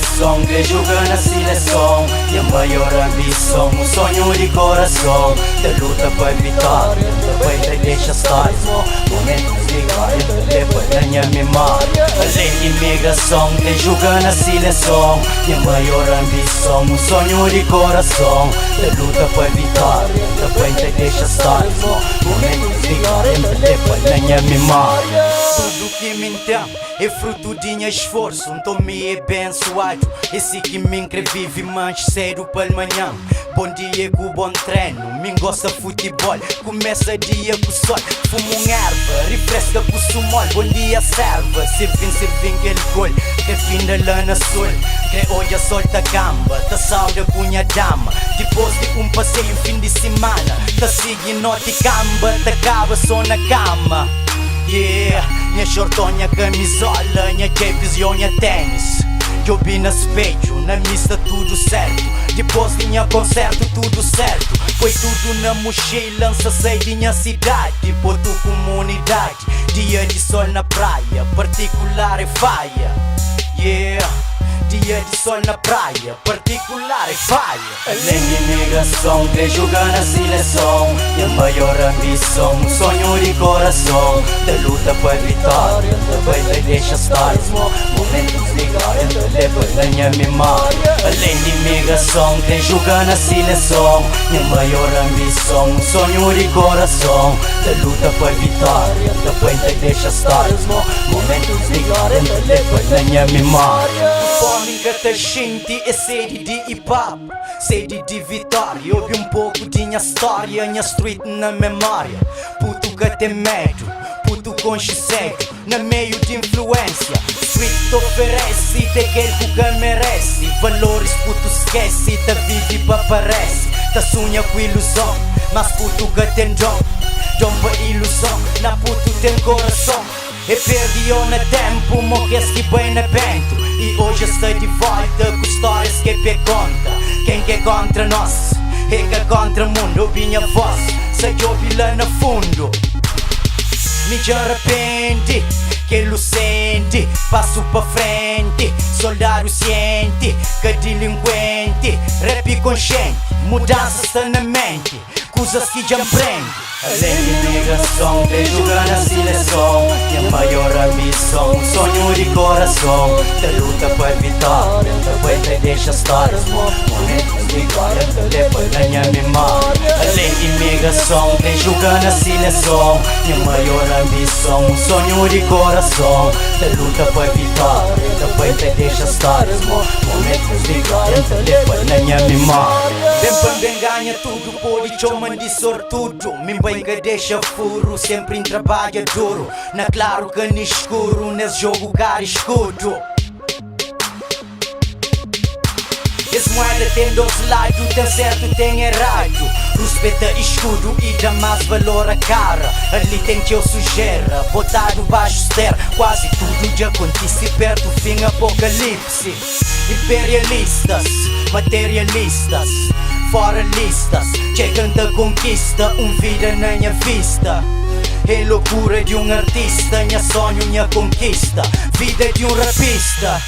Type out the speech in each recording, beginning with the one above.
imigrason, kre juga na sileson. Nha maior ambison, un sonhu di korason. Ta luta pa vitória, ta bai ta dexa stória. Momentus di glória ta leba na nha mimória. Alén di imigrason, kre juga na sileson. Nha maior ambison, un sonhu di korason. Ta luta pa vitória, ta bai ta dexa stória. Momentus di glória ta leba na nha mimória. Tudu ki mi ten é frutu di nha sforsu. Nton mi é bensuadu, é si ki mi nkre vive. Manxe sedu palmanhan, bon dia ku bon trenu. Mi ngosta futibol, kumesa dia ku sol. Fumu un erva, rifreska ku sumol. Bon dia serva, sirvin, sirvin kel gol. Kre finda la na sul, kre odja sol ta kanba. Ta sauda ku nha dama, dipos di un paseiu fin di simana. Ta sigi noti kanba, ta kaba so na kama. Yeah, nha shorton, nha kamizola, nha chapes i nha ténis. Djobi na spedju, na mi sta tudu sertu. Dipos di nha konsertu, tudu sertu. Poi tudu na muxila, N sa sai di nha sidadi pa otu kumunidadi. Dia di sol na praia, partikular é faia. Yeah, dia di sol na praia, partikular é faia. Alén di imigrason, kre juga na sileson. Nha maior ambison, un sonhu di korason. Ta luta pa vitória, ta bai ta dexa stória. Momentus di glória ta leba na nha mimória. Alén di imigrason, kre juga na sileson. Nha maior ambison, un sonhu di korason. Ta luta pa vitória, ta bai ta dexa stória. Momentus di glória ta leba na nha mimória. Fómi N ka ta xinti, é sedi di hip hop, sedi di vitória. Obi un poku di nha stória, nha street na memória. Putu ka ten medu, putu konxe ségu na meiu di influénsia. Street ta oferese te kel ku ka merese. Valoris putu skese, ta vive pa parese. Ta sunha ku iluzon, mas putu ka ten don. Don pa iluzon, na putu ten korason. E perde o na ténpu, mo kes ki bai na bentu. I oji es sta di volta ku stórias ke pe konta. Ken ke kontra nos, e ka kontra mundu. Obi nha vós, sa djobi la na fundu. Mi dja rapendi, kel lus sende. Pasu pa frenti, soldadu sienti. Ka dilinkuenti, rap konsienti. Mudansa sta na menti, kuzas ki dja N prende. Alén di imigrason, kre juga na sileson. Nha maior ambison, un sonhu di korason. Ta luta pa vitória, ta bai ta dexa stória. Momentus di glória ta leba na nha mimória. Alén di imigrason, kre juga na sileson. Nha maior ambison, un sonhu di korason. Ta luta pa vitória, ta bai ta dexa stória. Momentus di glória ta leba na nha mimória. Ben pa N ben ganha tudu, pode txoma-m di sortudu. Mi N bai N ka dexa furu, senpri N trabadja duru. Na klaru ka ni skuru, nes jogu kara iskudu. Es mueda ten dos ladu, ten sertu ten eradu. Ruspeta iskudu i da más valor a kara. Ali ten txeu sujera, botadu baxu ster. Kuazi tudu dja kontise pertu fin apokalipsi. Imperialistas, materialistas, fora listas. Txeka N ta konkista un vida na nha vista. É lokura di un artista, nha sonhu, nha konkista. Vida di un rapista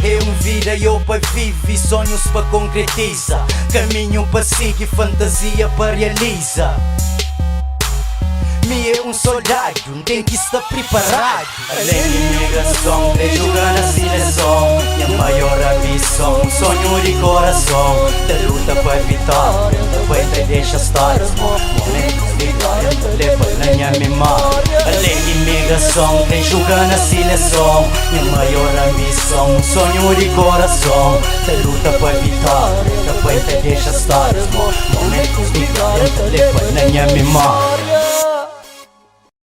é un vida yo pa vive, sonhus pa konkretiza, kaminhu pa sigi, fantazia pa realiza. Mi é un soldadu, N ten ki sta priparadu. Alén di imigrason, kre juga na sileson. Nha maior ambison, un sonhu di korason. Ta luta pa vitória, ta bai ta dexa stória. Momentus di glória ta leba na nha mimória. Alén di imigrason, kre juga na sileson. Nha maior ambison, un sonhu di korason. Ta luta pa vitória, ta bai ta dexa stória. Momentus di glória ta leba na nha mimória.